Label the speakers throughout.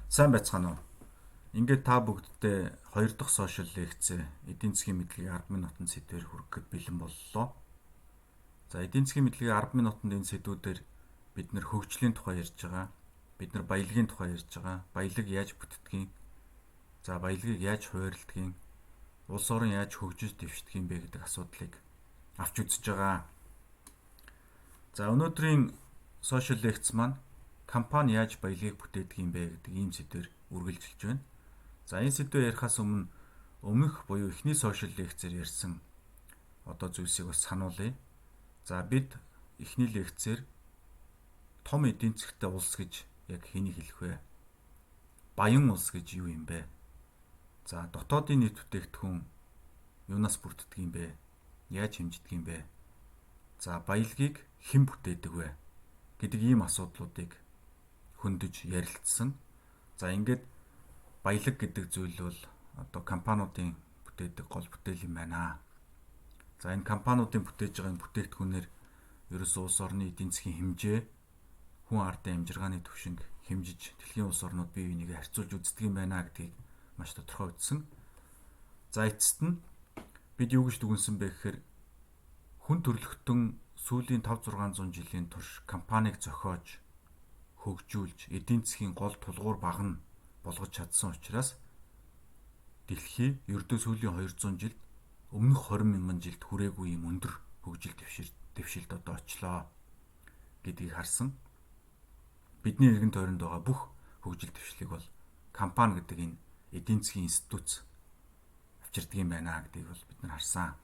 Speaker 1: Сайн байцгаана уу? Ингээд та бүгддээ хоёр дахь сошиал лекц эдийн засгийн мэдлэгийг 10 минутанд сэдвээр хүргэхэд бэлэн боллоо. За, эдийн засгийн мэдлэгийг 10 минутанд энэ сэдвүүдээр бид нэр хөгжлийн тухай ярьж байгаа. Бид нар баялагын тухай ярьж байгаа. Баялаг яаж бүтдгийг, за баялагыг яаж хуваарилдгийг, улс орон яаж хөгжиж дэвшдэг юм бэ гэдэг асуудлыг авч үзэж байгаа. За, өнөөдрийн сошиал лекц маань компани яаж баялагийг бүтээдэг юм бэ гэдэг ийм сэдвээр үргэлжилж байна. За, энэ сэдвээр ярихаас өмнө өмнөх буюу эхний сошиал лекцээр ярьсан одоо зүйлсийг бас сануулъя. За, бид эхний лекцээр том эдийн засгтай улс гэж яг хэнийг хэлэх вэ? Баян улс гэж юу юм бэ? За, дотоодын нийт бүтээгдэхүүн юунаас бүрддэг юм бэ? Яаж хэмждэг юм бэ? За, баялагийг хэн бүтээдэг вэ гэдэг ийм асуудлуудыг хөндөж ярилцсан. За, ингээд баялаг гэдэг зүйл бол одоо компаниудын бүтээдэг гол бүтээл юм байна. За, энэ компаниудын бүтээж байгаа энэ бүтээгдэхүүнээр ерөөсөө улс орны эдийн засгийн хэмжээ, хүн ардын амжиргааны түвшинг хэмжиж дэлхийн улс орнууд бие биенийг харьцуулж үздэг юм байна гэдгийг маш тодорхой үзсэн. За, эцэст нь бид юу гэж дүгнсэн бэ гэхээр хүн төрөлхтөн сүүлийн 5 600 жилийн турш компанийг зохиож, хөгжүүлж, эдийн засгийн гол тулгуур багна болгож чадсан учраас дэлхий ердөө сүүлийн 200 жилд өмнөх 20 мянган жилд хүрээгүй юм өндөр хөгжил дэвшилд одоо очлоо гэдгийг харсан. Бидний эргэн тойронд байгаа бүх хөгжил дэвшлийг бол компани гэдэг энэ эдийн засгийн институт авчирдаг юм байна гэдгийг бол бид нар харсан.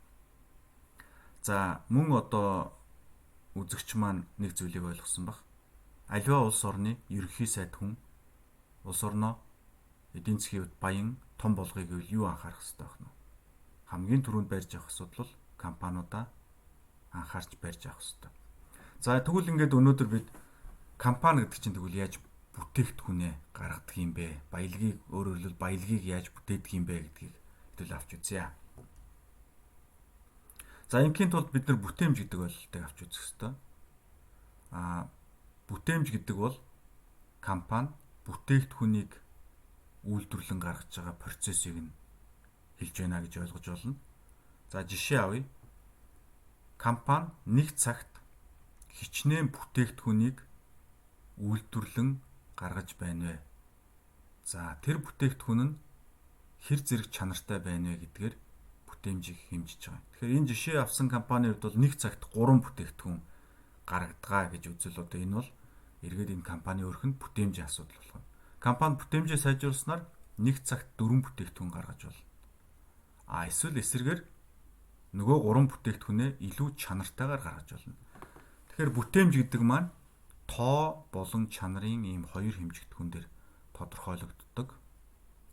Speaker 1: За, мөн одоо үзэгч маань нэг зүйлийг ойлгосон баг. Аливаа улс орны ерөнхий сайд хүн улс орноо эдийн засгийн хувьд баян том болгоё гэвэл юу анхаарах хэрэгтэй байх нь? Хамгийн түрүүнд барьж авах асуудал бол компаниудаа анхаарч барьж авах хэрэгтэй. За, тэгвэл ингээд өнөөдөр бид компани гэдэг чинь тэгвэл яаж бүтээгдэхүүнээ гаргадаг юм бэ? Баялагийг, өөрөөр хэлбэл, баялагийг яаж бүтээдэг юм бэ гэдгийг хэдүүл авч үзье. За, ингийн тулд бид нар бүтээмж гэдэг ойлголтыг авч үзэх хэрэгтэй. Бүтээмж гэдэг бол компани бүтээгдэхүүнийг үйлдвэрлэн гаргаж байгаа процессыг нь хэлж байна гэж ойлгож байна. За, жишээ авъя. Компани нэг цагт хичнээн бүтээгдэхүүнийг үйлдвэрлэн гаргаж байна вэ? За, тэр бүтээгдэхүүн нь хэр зэрэг чанартай байна вэ гэдгээр бүтээмжийг хэмжиж байгаа. Тэгэхээр энэ жишээ авсан компанийн хувьд бол нэг цагт 3 бүтээгдэхүүн гаргадгаа гэж үзвэл одоо энэ бол эргээд энэ компани өөрөх нь бүтээмжийн асуудал болох юм. Компани бүтээмжээ сайжруулснаар нэг цагт 4 бүтээгдэхүүн гаргаж болно. А эсвэл эсрэгээр нөгөө 3 бүтээгдэхүүнээ илүү чанартайгаар гаргаж болно. Тэгэхээр бүтээмж гэдэг маань тоо болон чанарын ийм хоёр хэмжигдэхүүн дээр тодорхойлогддог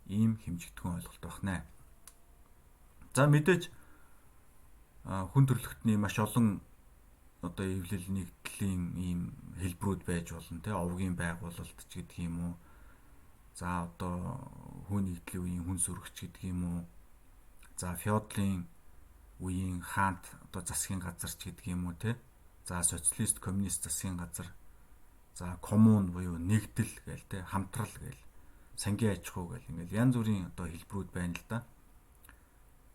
Speaker 1: ийм хэмжигдэхүүн ойлголт байна. За, мэдээж хүн төрөлхтний маш олон одоо эвлэл нэгдлийн ийм хэлбэрүүд байж болно, те, овгийн байгуулалт ч гэдэг юм уу. За, одоо хүн нэгдлийн үеийн хүн сүрэгч гэдэг юм уу. За, феодлын үеийн хаант одоо засгийн газар ч гэдэг юм уу, те. За, социалист, коммунист засгийн газар. За, коммун буюу нэгдэл гээл те, хамтрал гээл, сангийн аж ахуй гээл, ингээл янз бүрийн одоо хэлбэрүүд байна л да.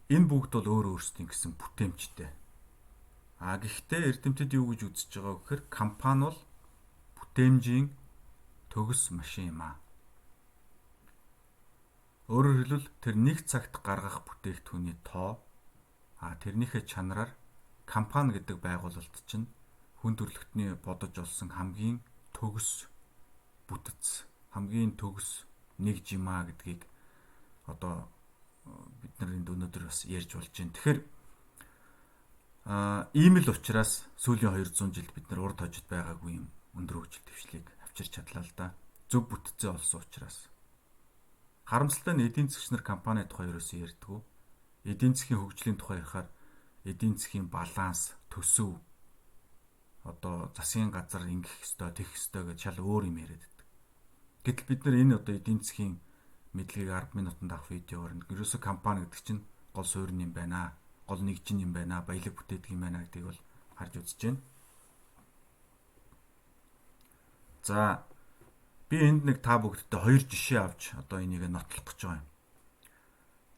Speaker 1: Энэ бүгд бол өөр өөрсдийн гэсэн бүтээмжтэй. А гэхдээ эрдэмтэд юу гэж үзэж байгаа вэ гэхээр компани бол бүтээмжийн төгс машин юм аа. Өөрөөр хэлбэл, тэр нэг цагт гаргах бүтээгдэхүүний тоо, тэрнийхээ чанараар компани гэдэг байгуулалт чинь хүн төрөлхтний бодож олсон хамгийн төгс бүтэц, хамгийн төгс нэг жимаа гэдгийг одоо бид нар энд өнөөдөр бас ярьж болж байна. Тэгэхээр ийм л учраас сүүлийн 200 жилд бид нар урд хожид байгаагүй юм өндөр хөгжил дэвшлийг авчирч чадлаа л да. Зөв бүтцээ олсон учраас. Харамсалтай нь эдийн засгч нар компани тухай ерөөсөө ярьдаггүй. Эдийн засгийн хөгжлийн тухай ярихаар эдийн засгийн баланс, төсөв, одоо засгийн газар ингэх ёстой, тэгэх ёстой гэж шал өөр юм яриад байдаг. Гэтэл бид нар энэ одоо эдийн засгийн мэдлэгийг 10 минутанд авах видеоор ерөөсөө компани гэдэг чинь гол суурь юм байна, гол нэгжин юм байна, баялаг бүтээдэг юм байна гэдгийг бол харж үзэж байна. За, би Би энд нэг та бүгдтэй хоёр жишээ авч одоо энийг нотлох гэж байгаа юм.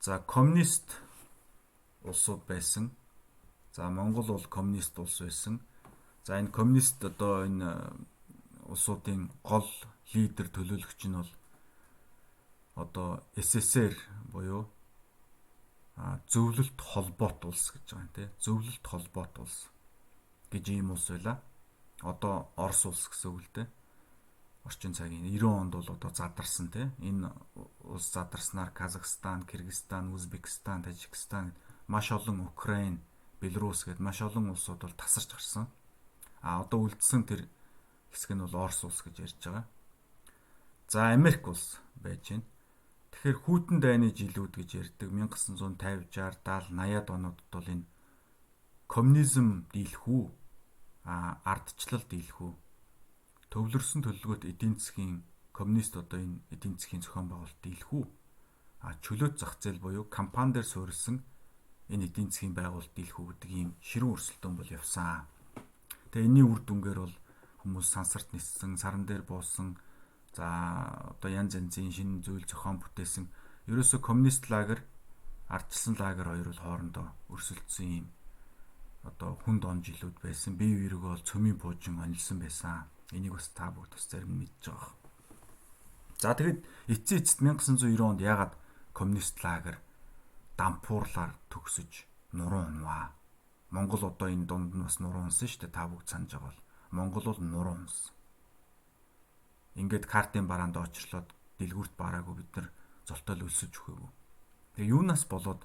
Speaker 1: За, коммунист улсууд байсан. За, Монгол бол коммунист улс байсан. За, энэ коммунист одоо энэ улсуудын гол лидер, төлөөлөгч нь бол одоо СССР буюу зөвлөлт холбоот улс гэж байгаа юм тий. Зөвлөлт холбоот улс гэж ийм улс байла. Одоо Орос улс гэсэн үг л дээ. Орчин цагийн 90 онд бол одоо задарсан тий. Энэ улс задарснаар Казахстан, Кыргызстан, Узбекистан, Тажикстан, маш олон Украин, Беларусь гээд маш олон улсууд бол тасарч гарсан. А одоо үлдсэн тэр хэсэг нь бол Орос улс гэж ярьж байгаа. За, Америк улс байж байна. Тэгэхээр хүйтэн дайны жилүүд гэж ярьдаг 1950, 60, 70, 80-ад онуудад бол энэ коммунизм дийлэх үү? А ардчлал дийлэх үү? Төвлөрсөн төлөлгөөт эдийн засгийн коммунист одоо энэ эдийн засгийн зохион байгуулалт дийлэх үү? А чөлөөт зах зээл буюу компани дээр суурилсан энэ эдийн засгийн байгуулалт дийлэх үү гэдэг ийм ширүүн өрсөлдөөн бол явсан. Тэгээ энэний үр дүнгээр бол хүмүүс сансарт ниссэн, саран дээр буусан, за одоо янз янзын шинэ зүйл зохион бүтээсэн. Ерөөсө коммунист лагер, ардчилсан лагер хоёр бол хоорондоо өрсөлдсөн ийм одоо хүнд он жилүүд байсан. Бие биеэрээ бол цөмийн пуужин онилсан байсан. Энийг бас та бүгд бас зарим нь мэдж байгаа. За, тэгэхэд эцсийн эцэст 1990 онд яагаад коммунист лагер дампуурлаар төгсөж нуруу унваа? Монгол одоо энэ дунд нь бас нуруу унсан шүү дээ. Та бүгд санаж байгаа бол Монгол бол нуруу унсан. Ингээд картын бараанд очрлоод дэлгүүрт бараагүй, бид нар золтол өлсөж өгөөгүй. Тэгээ юунаас болоод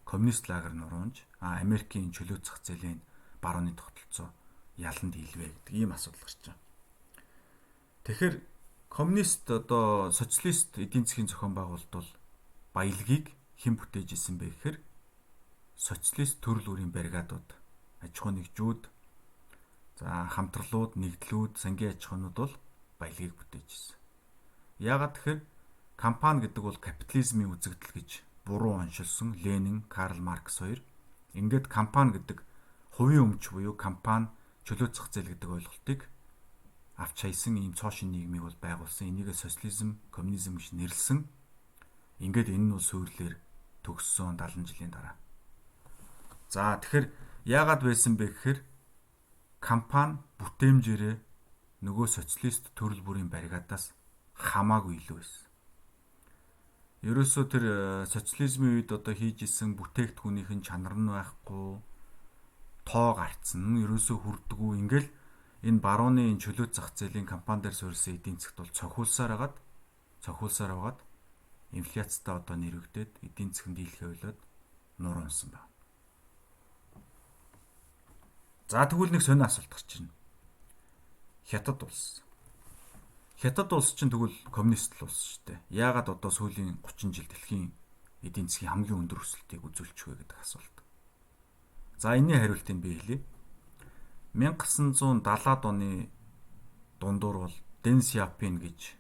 Speaker 1: коммунист лагер нуруунж, а Америкийн чөлөө зах зээлийн барууны тогтолцоо ялан дийлвэ гэдэг ийм асуудал гарч байгаа. Тэгэхээр коммунист одоо социалист эдийн засгийн зохион байгуулалт бол баялагийг хэн бүтээж исэн бэ гэхээр социалист төрөл бүрийн бригадууд, аж ахуйн нэгжүүд, за хамтралууд, нэгдлүүд, сангийн аж ахуйнууд бол баялагийг бүтээж исэн. Яагаад тэгэхээр компани гэдэг бол капитализмын үзэгдэл гэж буруу оншилсан Ленин, Карл Маркс хоёр. Ингээд компани гэдэг хувийн өмч буюу компани, чөлөө зах зээл гэдэг ойлголтыг авч хайсан ийм цоо шинэ нийгмийг бол байгуулсан. Энийг социализм, коммунизм гэж нэрлэсэн. Ингээд энэ нь бол сүйрлээр төгссөн 70 жилийн дараа. За, тэгэхээр яагаад байсан бэ гэхээр компани бүтээмжээрээ нөгөө социалист төрөл бүрийн бригадаас хамаагүй илүү байсан. Ерөөсөө тэр социализмын үед одоо хийж исэн бүтээгдэхүүнийх нь чанар нь байхгүй, тоо гарцсан, ерөөсөө хүрдэггүй. Ингээл энэ барууны энэ чөлөө зах зээлийн компани дээр суурилсан эдийн засгт бол цохиулсаар байгаад инфляцтай одоо нэрвэгдээд эдийн засгийн дийлхээ болоод нуруу унсан байна. За, тэгвэл нэг сонин асуулт гарч ирнэ. Хятад улс. Хятад улс чинь тэгвэл коммунист л улс шүү дээ. Яагаад одоо сүүлийн 30 жил дэлхийн эдийн засгийн хамгийн өндөр өсөлтийг үзүүлчих вэ гэдэг асуулт. За, энэний хариултыг би хэлье. 1970-ад оны дундуур бол Дэн Сяопин гэж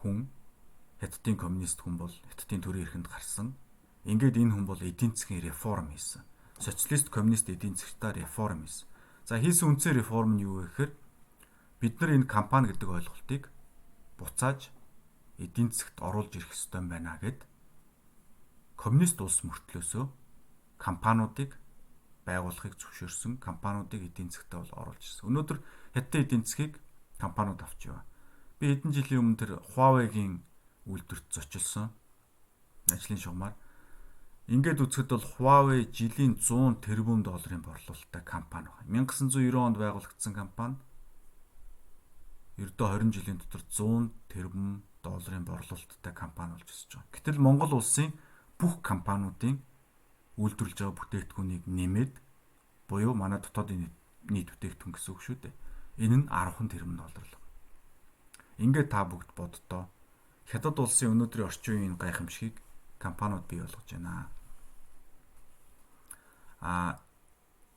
Speaker 1: хүн, Хятадын коммунист хүн бол Хятадын төрийн эрхэнд гарсан. Ингээд энэ хүн бол эдийн засгийн реформ хийсэн. Социалист коммунист эдийн засгтаа реформ хийсэн. За, хийсэн үндсэн реформ нь юу вэ гэхээр бид нар энэ компани гэдэг ойлголтыг буцааж эдийн засгт оруулж ирэх ёстой юм байна гэд коммунист улс мөртлөөсөө компаниудыг байгуулахыг зөвшөөрсөн, компаниудыг эдийн засгтаа бол оруулж ирсэн. Өнөөдөр Хятадын эдийн засгийг компаниуд авч яваа. Би хэдэн жилийн өмнө тэр Huawei-гийн үйлдвэрт зочилсон, ажлын шугамар. Ингээд үзэхэд бол Huawei жилийн 100 тэрбум долларын борлуулалттай компани байна. 1990 онд байгуулагдсан компани ердөө 20 жилийн дотор 100 тэрбум долларын борлуулалттай компани болж өсөж байгаа. Гэтэл Монгол улсын бүх компаниудын үйлдвэрлэж байгаа бүтээгдэхүүнийг нэмээд буюу манай дотоодын нийт бүтээгдэхүүн гэсэн үг шүү дээ. Энэ нь 10 тэрбум доллар л. Ингээд та бүгд боддоо. Хятад улсын өнөөдрийн орчин үеийн гайхамшигыг компаниуд бий болгож байна. А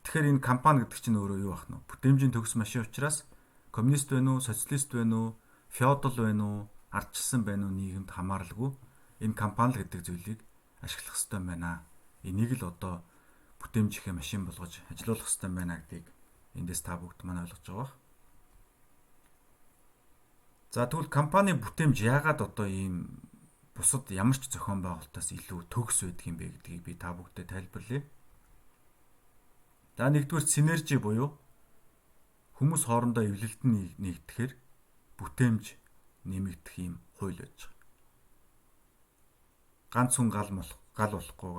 Speaker 1: тэгэхээр энэ компани гэдэг чинь өөрөө юу ах нь вэ? Бүтээмжийн төгс машин учраас коммунист байна уу, социалист байна уу, феодал байна уу, ардчилсан байна уу нийгэмд хамааралгүй энэ компани л гэдэг зүйлийг ашиглах хэрэгтэй байна. Энийг л одоо бүтээмжийнхээ машин болгож ажилуулах хэрэгтэй байна гэдгийг эндээс та бүгд маань ойлгож байгаа бах. За, тэгвэл компани бүтээмж яагаад одоо ийм бусад ямар ч зохион байгуулалтаас илүү төгс байдаг юм бэ гэдгийг би та бүгдэд тайлбарлая. За, нэгдүгээр синержи буюу хүмүүс хоорондоо эвлэлт нь нэгдэхээр бүтээмж нэмэгдэх юм хууль байж байгаа. Ганц хүн гал гал болохгүй,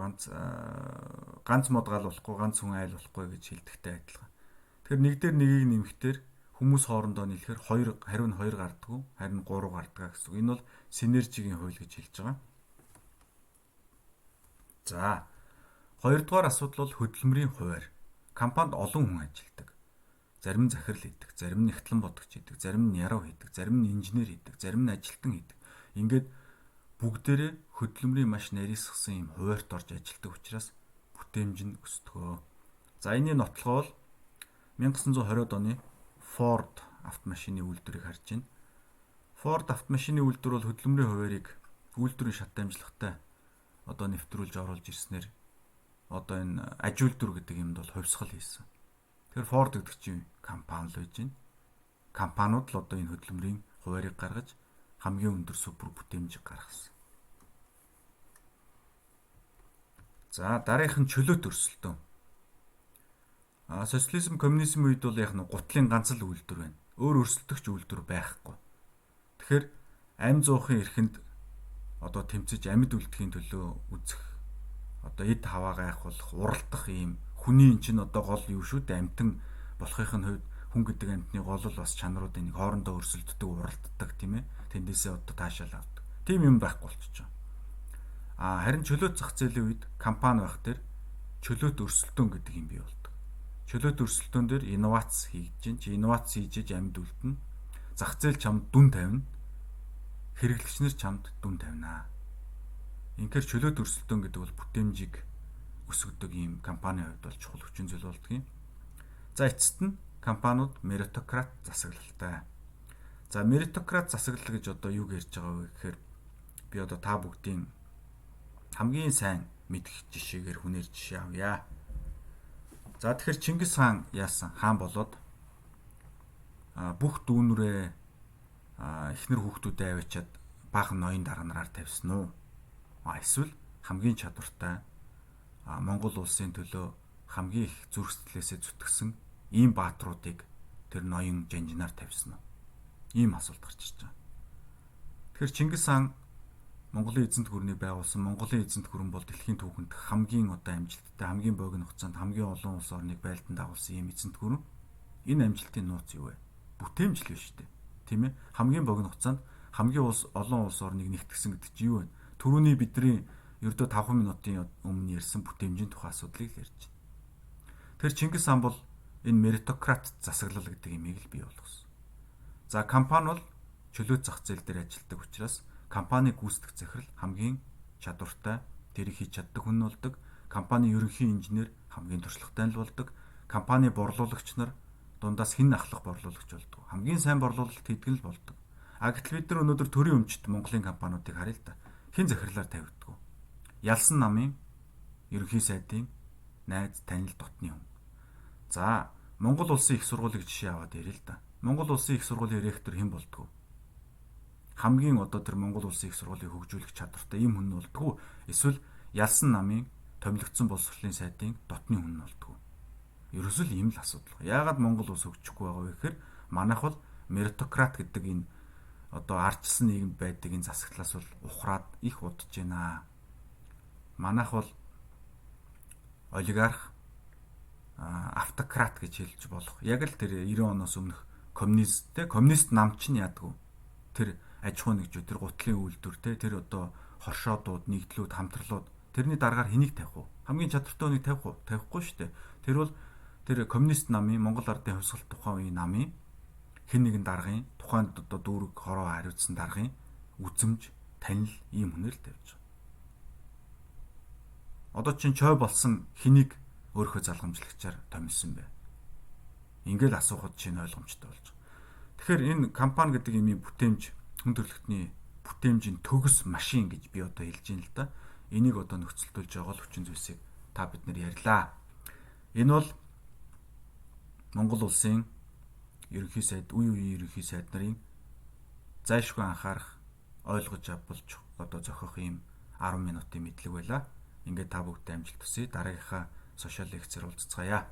Speaker 1: ганц мод гал болохгүй, ганц хүн айл болохгүй гэж хэлдэгтэй адилхан. Тэгэхээр нэг дээр нэгийг нэмэхдээ хүмүүс хоорондоо нийлэхээр хоёр хариу нь хоёр гардаггүй, харин гурав гардгаа гэсэн үг. Энэ бол синержигийн хууль гэж хэлж байгаа. За, хоёрдугаар асуудал бол хөдөлмөрийн хуваар. Компанид олон хүн ажилладаг. Зарим нь захирал хийдэг, зарим нь нягтлан бодогч хийдэг, зарим нь яруу хийдэг, зарим нь инженер хийдэг, зарим нь ажилтан хийдэг. Ингээд бүгдээрээ хөдөлмөрийн маш нарийсгсан юм хуваарьт орж ажилладаг учраас бүтээмж нь өсдөг. За, энэний нотлогоо бол 1920-од оны Ford автомашины үйлдвэрийг харж байна. Ford автомашины үйлдвэр бол хөдөлмөрийн хуваарийг үйлдвэрийн шат дамжлагатай одоо нэвтрүүлж оруулж ирснээр одоо энэ аж үйлдвэр гэдэг юмд бол хувьсгал хийсэн. Тэгэхээр Ford гэдэг чинь компани л байж байна. Компаниуд л одоо энэ хөдөлмөрийн хуваарийг гаргаж хамгийн өндөр супер бүтээмжийг гаргасан. За, дараагийнх нь чөлөөт өрсөлдөөн. Социализм, коммунизм үед бол яг нь гутлын ганц л үйлдвэр байна. Өөр өрсөлдөгч үйлдвэр байхгүй. Тэгэхээр амь зуухын эрхэнд одоо тэмцэж амьд үлдэхийн төлөө үзэх одоо эд хаваа гайхуулах, уралдах ийм хүний эн чинь одоо гол юу шүү дээ, амьтан болохын хувьд хүн гэдэг амьтны гол л бас чанаруудын нэг хоорондоо өрсөлддөг, уралддаг, тийм ээ. Тэндээсээ одоо таашаал авдаг. Тийм юм байхгүй болчихж байгаа. Харин чөлөөт зах зээлийн үед компани байх дээр чөлөөт өрсөлдөөн гэдэг юм бий болдог. Чөлөөт өрсөлдөөн дээр инновац хийж чинь, чи инновац хийж амьд үлдэнэ. Зах зээл чамд дүн тавина. Хэрэглэгч нар чамд дүн тавина. Инхээр чөлөөт өрсөлдөөн гэдэг бол бүтээмжийг өсгөдөг ийм компанийн хувьд бол чухал хүчин зүйл болдог юм. За, эцэст нь компаниуд меритократ засаглалтай. За, меритократ засаглал гэж одоо юу ярьж байгаа вэ гэхээр би одоо та бүгдийн хамгийн сайн мэдэх жишээгээр хүнээр жишээ авъя. За, тэгэхээр Чингис хаан яасан? Хаан болоод бүх дүүнрээ, эхнэр хүүхдүүдээ аваачаад баахан ноён дарга нараар тавьсан уу? Эсвэл хамгийн чадвартай, Монгол улсын төлөө хамгийн их зүрх сэтгэлээсээ зүтгэсэн ийм баатруудыг тэр ноён жанжинаар тавьсан уу? Ийм асуулт гарч ирж байгаа. Тэгэхээр Чингис хаан Монголын эзэнт гүрнийг байгуулсан. Монголын эзэнт гүрэн бол дэлхийн түүхэнд хамгийн одоо амжилттай, хамгийн богино хугацаанд хамгийн олон улс орныг байлдан дагуулсан ийм эзэнт гүрэн. Энэ амжилтын нууц юу вэ? Бүтээмж л биш үү? Тийм ээ. Хамгийн богино хугацаанд хамгийн улс олон улс орныг нэгтгсэн гэдэг чинь юу вэ? Түрүүний бидний ердөө 5 минутын өмнө ярьсан бүтээмжийн тухай асуудлыг л ярьж байна. Тэр Чингис хаан бол энэ меритократ засаглал гэдэг имийг л бий болгосон. За, компани бол чөлөөт зах зээл дээр ажилладаг учраас компани гүйцэтгэх захирал хамгийн чадвартай, тэрийг хийж чаддаг хүн нь болдог. Компани ерөнхий инженер хамгийн туршлагатай нь л болдог. Компани борлуулагч нар дундаас хэн ахлах борлуулагч болдог. Хамгийн сайн борлуулалт хийдэг нь л болдог. А гэтэл бид нар өнөөдөр төрийн өмчт Монголын компаниудыг харъя л да. Хэн захирлаар тавигддаг. Ялсан намын ерөнхий сайдын найз, танил, дотны хүн. За, Монгол улсын их сургуулийг жишээ аваад ярил л да. Монгол улсын их сургуулийн ректор хэн болдгоо? Хамгийн одоо тэр Монгол улсын их сургуулийг хөгжүүлэх чадвартай ийм хүн нь болдгоо. Эсвэл ялсан намын томилогдсон боловсролын сайдын дотны хүн нь болдгоо. Ерөөсөө л ийм л асуудал. Яагаад Монгол улс хөгжихгүй байгаа вэ гэхээр манайх бол меритократ гэдэг энэ одоо ардчилсан нийгэмд байдаг энэ засаглалаас бол ухраад их удаж байна. Манайх бол олигарх, автократ гэж хэлж болох. Яг л тэр 90 оноос өмнөх коммунист те, коммунист нам чинь яадаг. Тэр аж ахуй нэгжүүд, тэр гутлын үйлдвэр те, тэр одоо хоршоодууд, нэгдлүүд, хамтралууд тэрний дараагаар хэнийг тавих вэ? Хамгийн чадвартай хүнийг тавих уу? Тавихгүй шүү дээ. Тэр бол тэр коммунист намын Монгол ардын хувьсгалт тухайн үеийн намын хэн нэгэн даргын тухайд одоо дүүрэг хороо хариуцсан даргын үзэмж, танил ийм хүнээр л тавьж байгаа. Одоо чинь чой болсон хэнийг өөрийнхөө залгамжлагчаар томилсон бэ? Ингээл асуухад чинь ойлгомжтой болж байгаа. Тэгэхээр энэ компани гэдэг юмын бүтээмж, хүн төрөлхтний бүтээмжийн төгс машин гэж би одоо хэлж байна л да. Энийг одоо нөхцөлдүүлж байгаа л хүчин зүйлсийг та бид нар ярьлаа. Энэ бол Монгол улсын ерөнхий сайд, үе үеийн ерөнхий сайд нарын Зайлшгүй анхаарах, ойлгож авбал одоо зохих ийм 10 минутын мэдлэг байлаа. Ингээд та бүгдээ амжилт хүсье. Дараагийнхаа social лекцээр уулзацгаая.